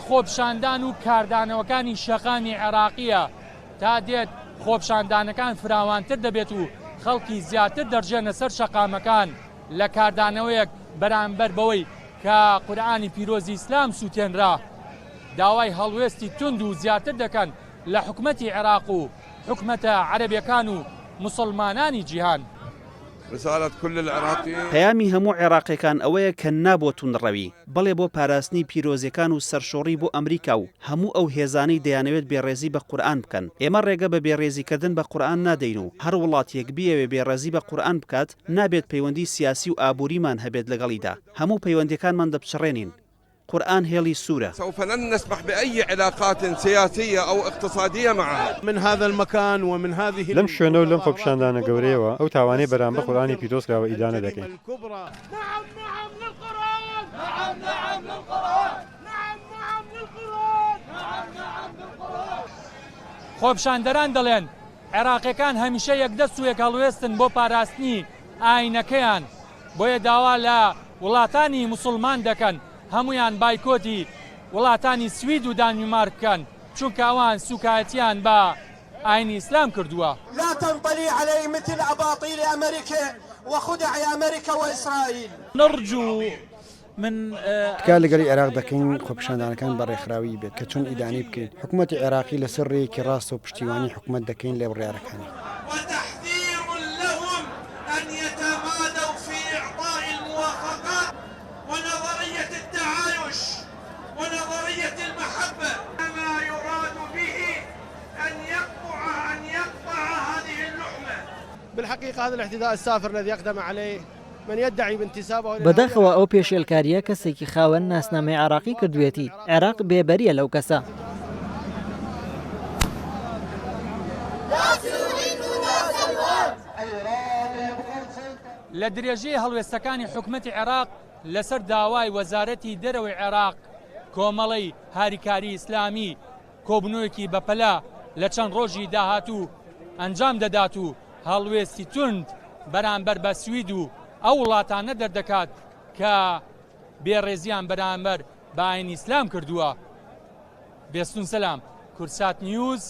خۆپیشاندان و کاردانەوەکانی شەقامی عێراقییە، تا دێت خۆپیشاندانەکان فراوانتر دەبێت و خەڵکی زیاتر دەڕژێنە سەر شەقامەکان لە کاردانەوەیەک بەرامبەر بەوەی کە قورئانی پیرۆزی ئیسلام سوتێنرا داوای هەڵوێستی توند و زیاتر دەکەن لە حکومەتی عێراق و حکومەتە عەرەبیەکان و موسڵمانانی جیهان. پەیامی هەموو عێراقیەکان ئەوەیە کە نا بۆ توندڕەوی، بەڵێ بۆ پاراستنی پیرۆزیەکان و سەرشۆڕی بۆ ئەمریکا و هەموو ئەو هێزانەی دەیانەوێت بێڕێزی بە قورئان بکەن. ئێمە ڕێگە بە بێڕێزیکردن بە قورئان نادەین و هەر وڵاتێک بیەوێ بێڕێزی بە قورئان بکات نابێت پەیوەندی سیاسی و ئابووریمان هەبێت لەگەڵیدا. هەموو پەیوەندیەکانمان دەپچڕێنین. قورئان هێڵی سوورە. سوف لن نسمح بأی علاقات سیاسیە او اقتصادیە معها. من هذا المکان ومن هذه لەم شوێنە و لەم خۆپیشاندانە گەورەیەوە ئەو تاوانەی بەرامبەر قورئانی پیرۆز کراوە ئیدانە دەکەین. خۆپیشاندەران دەڵێن، عێراقییەکان هەمیشە یەکدەست و یەکهەڵوێستن بۆ پاراستنی ئاینەکەیان، بۆیە داوا لە وڵاتانی موسڵمان دەکەن هەموویان بایکۆتی وڵاتانی سوید و دانیمارک بکەن، چونکە ئەوان سوکایەتیان بە ئاینی ئیسلام کردووە. لا تنطلي عليه مثل اباطيل امريكا وخدع امريكا واسرائيل. نرجو من. تکا لە گەلی عێراق دەکەین خۆپیشاندانەکان بە ڕێکخراویی بێت کە چۆن ئیدانەی بکەین حکومەتی عێراقی لەسەر ڕێیەکی ڕاستە و پشتیوانی حکومەت دەکەین لە بڕیارەکانی. وتحذير لهم أن يتمادوا في إعطاء الموافقات ونظرية التعايش ونظرية المحبة. ما يراد به أن يقطع أن يقطع هذه اللحمة. بالحقيقة هذا الاعتداء السافر الذي أقدم عليه من يدعي بانتسابه بەداخەوە ئەو پێشێلکارییە کەسێکی خاوەن ناسنامەی عێراقی کردوویەتی، عێراق بێبەرییە لەو کەسە. لە درێژەی هەڵوێستەکانی حکومەتی عێراق لەسەر داوای وەزارەتی دەرەوەی عێراق، کۆمەڵەی هاریکاری ئیسلامی کۆبوونەوەیەکی بەپەلە لە چەند ڕۆژی داهاتوو ئەنجام دەدات و هەڵوێستی توند بەرامبەر بە سوید و ئەو وڵاتانە دەردەکات کە بێڕێزیان بەرامبەر بە ئاینی ئیسلام کردووە. بێستون سەلام، کوردسات نیوز،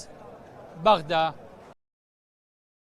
بەغدا.